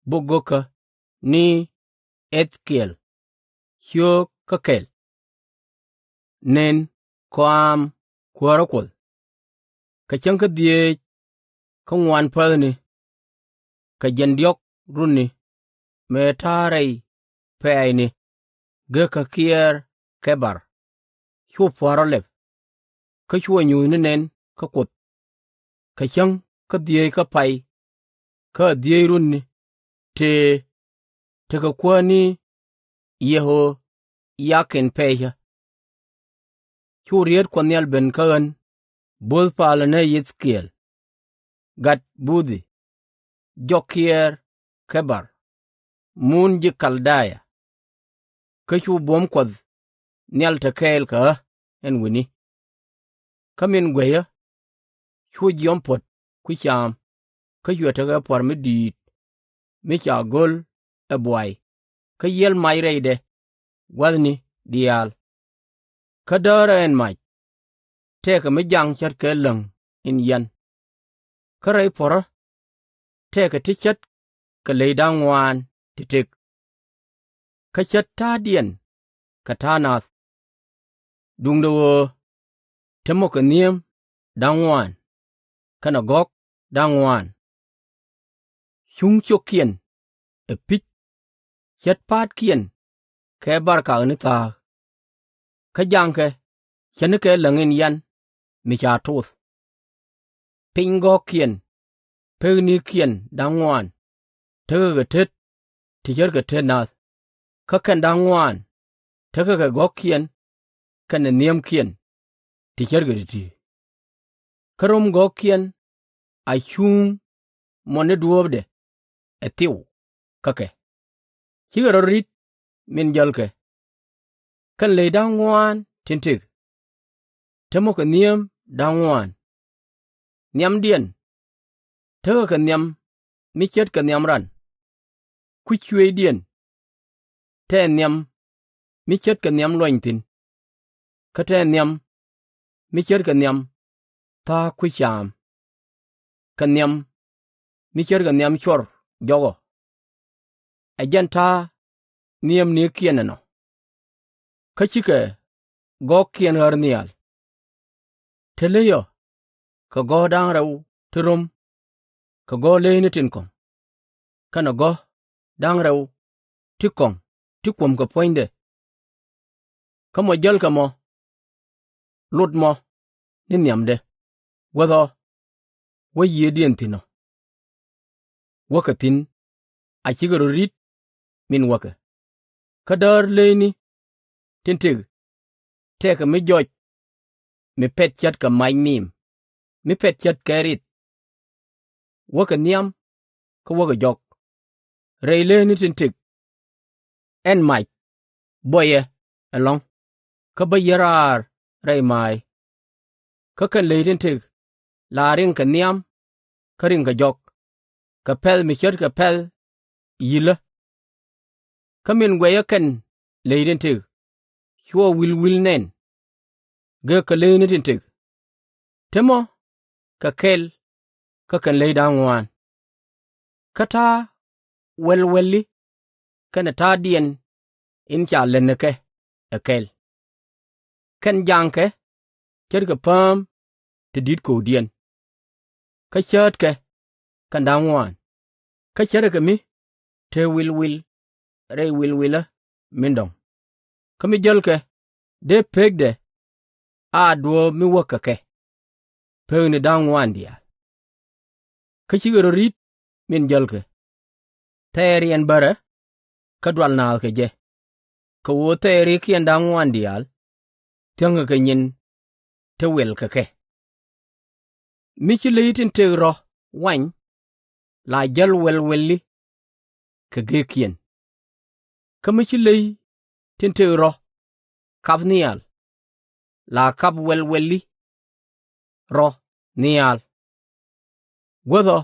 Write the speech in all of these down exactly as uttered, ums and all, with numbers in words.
Bok Go̱kä ni E-thɛ-kiel. Ciöök kä kɛl. Nën kɔaam kuäärä Kuɔth. Kɛ cäŋ kä dhieec kä ŋuan päthni, kɛ jiɛn diɔ̱k runi mëë ta̱a̱ rɛy pɛ̈ɛ̈cni, gekä Kiɛɛr Kɛ-bar, cu pua̱a̱r rɔ lɛp, kä cua̱ nyuuthni nɛn kä Kuoth. Kɛ cäŋ kä dhieec kä pay kä a dhieec runi tëë, tekɛ kuäär ni Yɛ-ɣo-ya-kin pɛɛcä. Cu riet Kuɔth Nhial ben kä ɣän, bo̱o̱th palä ni E-thɛ-kiel, gat Buthi, jɔk Kiɛɛr Kɛ-bar, mun ji̱ Kal-daya. Kä cu buɔ̱m Kuɔth Nhial te kɛɛl kɛ ɣä ɛn wi̱ni. Kä min guɛcä, cu jiɔam puɔ̱t kui̱ caam, kä cuɛ tekɛ pua̱r mi di̱i̱t mi ca go̱l ɛ buay, kä yiɛl mac rɛydɛ gua̱thni diaal. Kä däärä ɛn mac, tëëkɛ mi jaŋ ce̱tkɛ läŋ in yian. Kä rɛy puɔ̱rä, tëëkɛ ti ce̱tkɛ ley da̱ŋ ŋuan ti tëk, kä ce̱t ta̱a̱diɛn kɛ ta̱a̱ nath. Duundɛ ɣöö te mɔ kɛ nhiem da̱ŋ ŋuan, kɛnɛ gɔ̱k da̱ŋ ŋuan. Cuŋ ciökkiɛn ɛ pi̱c, ce̱t pa̱a̱tkiɛn kɛ barkakni tha̱a̱k. Kä jaŋkɛ ce̱tnikɛ läŋ in yian mi ca toth. Piny gɔ̱ɔ̱kkiɛn peknikiɛn da̱ŋ ŋuan, tekɛ kɛ tet ti ce̱tkɛ tet nath, kä kɛn da̱ŋ ŋuan tekɛ kɛ gɔ̱kiɛn kɛnɛ nhiemkiɛn ti ce̱tkɛ ti̱ti̱. Kä ro̱m gɔ̱kiɛn a cuŋ mɔ ni duɔ̱ɔ̱pdɛ ɛ thiw kä kɛ. Cikɛ rɔ̱ ri̱t min jäl kɛ. Kɛn ley da̱ŋ ŋuan tin tëk, te mɔ kɛ nhiem da̱ŋ ŋuan. Nhiamdiɛn tekɛ kɛ nhiam mi ce̱tkɛ nhiam ran. Kui̱c cuëëcdiɛn te nhiam mi ce̱tkɛ nhiam luɔny thi̱n, kä te nhiam mi ce̱tkɛ nhiam tha̱a̱k kui̱ caam, kɛ nhiam mi ce̱tkɛ nhiam cuɔr jɔkɔ. Ɛ jɛn ta̱a̱ nhiemnikiɛn ɛnɔ, kä cikɛ gɔ̱kiɛn ɣär nhial. Te ley ɔ kɛ gɔ̱k da̱ŋ rɛw ti ro̱m, kɛ gɔ̱k leyni tin kɔ̱ŋ, kɛnɛ gɔ̱k da̱ŋ rɛw ti kɔ̱ŋ ti kuɔ̱mkɛ puɔ̱nydɛ. Kä mɔ jälkɛ mɔ, lot mɔ ni nhiamdɛ, guäth ɔ wä yiëëdiɛn thi̱n ɔ. Wäkɛ thi̱n a cikɛ rɔ̱ ri̱t min wäkɛ. Kä däär leyni tin tëk, tëëkɛ mi jɔc mi pɛt ce̱tkɛ mac miim, mi pɛt ce̱tkɛ rith. Wäkɛ nhiam kä wäkɛ jɔk. Rɛy leyni tin tëk, ɛn mac buɔyɛ ɛlɔ̱ŋ, kä bä yier raar rɛy ma̱a̱y. Kä kɛn ley tin tëk la riŋkɛ nhiam kä riŋkɛ jɔk, kɛ pɛ̈th mi ce̱tkɛ pɛ̈th yi̱lä. Kä min guɛcä kɛn ley tin tëk, cuɔ wi̱l wi̱l nɛn, gekä leyni tin tëk. Te mɔ kɛ kɛl kä kɛn ley da̱ŋ ŋuan. Kä ta̱a̱ wɛl wɛli kɛnɛ ta̱a̱diɛn in ca lät ni kɛ ɛ kɛl. Kɛn jaŋkɛ ce̱tkɛ pääm ti di̱t kökdiɛn. Kä cäätkɛ kɛn da̱ŋ ŋuan, kä ce̱tkɛ mi te wi̱l wi̱l rɛy wi̱l wi̱lä min dɔ̱ŋ. Kä mi jälkɛ dee pekdɛ a duɔ̱ɔ̱p mi wäkɛ kɛ, pekni da̱ŋ ŋuan diaal. Kä cikɛ rɔ̱ ri̱t min jälkɛ. Thɛɛriɛn bärɛ kä dual naath kɛ jɛ, kɛ ɣöö thɛɛrikiɛn da̱ŋ ŋuan diaal thiäŋkɛ kɛ nyin te wiɛl kɛ kɛ. Mi ci ley tin tëk rɔ̱ wany, la jäl wɛl wɛli kɛ geekiɛn. Kä mi ci ley tin tëk rɔ̱ kap nhial, la kap wɛl wɛli rɔ̱ nhial. Guäth ɔ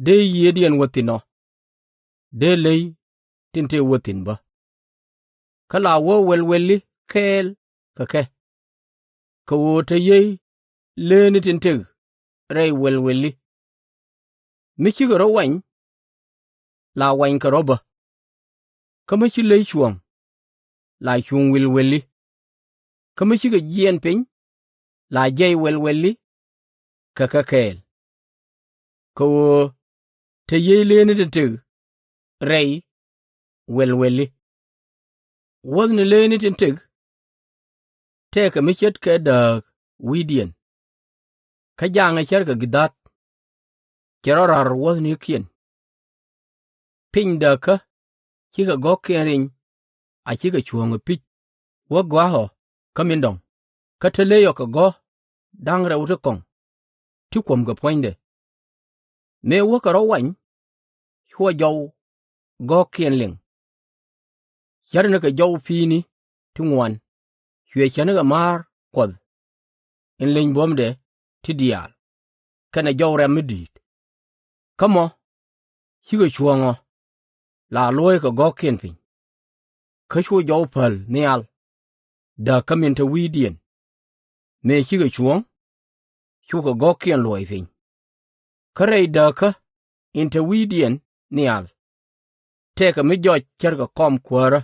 dee yiëëdiɛn wä thi̱n ɔ, dee ley tin tëk wä thi̱n bä. Kä la wä wɛl wɛli kɛɛl kɛ kɛ, kɛ ɣöö te yiey leyni tin tëk rɛy wɛl wɛli. Mi cikɛ rɔ̱ wany, la wanykɛ rɔ̱ bä. Kä mi ci ley cuɔ̱ɔ̱ŋ, la cuŋ wi̱lweli. Kä mi cikɛ jiɛɛn piny, la jiɛy wɛlwɛli kɛ kɛ kɛɛl. Kɛ ɣöö te yiey leeni tin tëk rɛy wɛlwɛli. Wuɔ̱thni leeni tin tëk tëëkɛ mi ce̱tkɛ dääk wi̱i̱diɛn. Kä jaŋɛ cärkɛ gi̱dhath, cɛ rɔ ra̱r wuɔ̱thnikiɛn. Piny dääkä cikɛ gɔ̱kiɛn riny, a cikɛ cuɔ̱ɔ̱ŋ ɛ pi̱c. Wä gɔ̱a̱kɔ kä min dɔ̱ŋ, kä te ley ɔ kɛ gɔ̱ da̱ŋ rɛw ti kɔ̱ŋ ti kuɔ̱mkɛ puɔ̱nydɛ. Mëë wäkɛ rɔ̱ wany, cuɔ jɔw gɔ̱kiɛn liŋ. Cärnikɛ jɔw pi̱i̱ni ti ŋuan, cuɛ cänikɛ ma̱a̱r Kuɔth in leny buɔ̱mdɛ ti diaal, kɛnɛ jɔw rɛ̈m mi di̱i̱t. Kä mɔ cikɛ cuɔ̱ɔ̱ŋ ɔ la luɔ̱ɔ̱ckɛ gɔ̱kiɛn piny. Kä cu jɔw päl nhial, dääkä min te wi̱i̱diɛn. Mëë cikɛ cuɔ̱ɔ̱ŋ, cukɛ gɔ̱kiɛn luɔ̱ɔ̱c piny. Kä rɛy dääkä in te wi̱i̱diɛn nhial, tëëkɛ mi jɔc ce̱tkɛ kɔm kuäärä,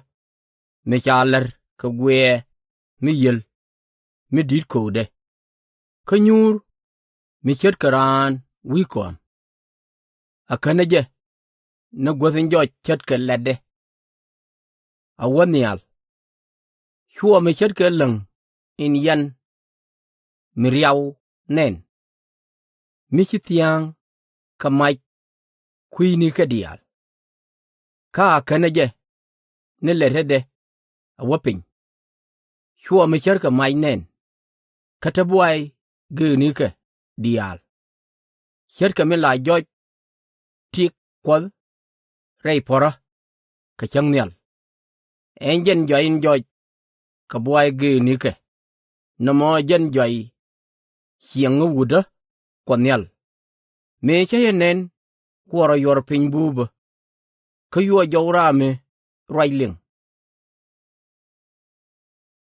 mi ca lär kɛ guiɛɛ mi yiel, mi di̱t kökdɛ. Kä nyuur mi ce̱tkɛ raan wi̱i̱ kɔam. A känɛ jɛ ni guäth in jɔc ce̱tkɛ lɛtdɛ. A wä nhial, cuɔ mi ce̱tkɛ läŋ in yian mi riaw nɛn, mi ci thia̱a̱ŋ kɛ mac kui̱nikɛ diaal. Kä a känɛ jɛ ni lɛtädɛ a wä piny, cuɔ mi ce̱tkɛ mac nɛn, kä te buay geenikä diaal. Ce̱tkɛ min la jɔc tik Kuɔth rɛy puɔ̱rä kɛ cäŋ nhial. Ɛn jɛn jɔac in jɔc kɛ buay geenikä, nɔmɔ jɛn jɔac ciɛŋ wutdä Kuɔth Nhial. Mëë cä jɛ nɛn, cuɔ rɔ yuɔr piny buupä. Kä cuɔ jɔw raam mi ruac liŋ,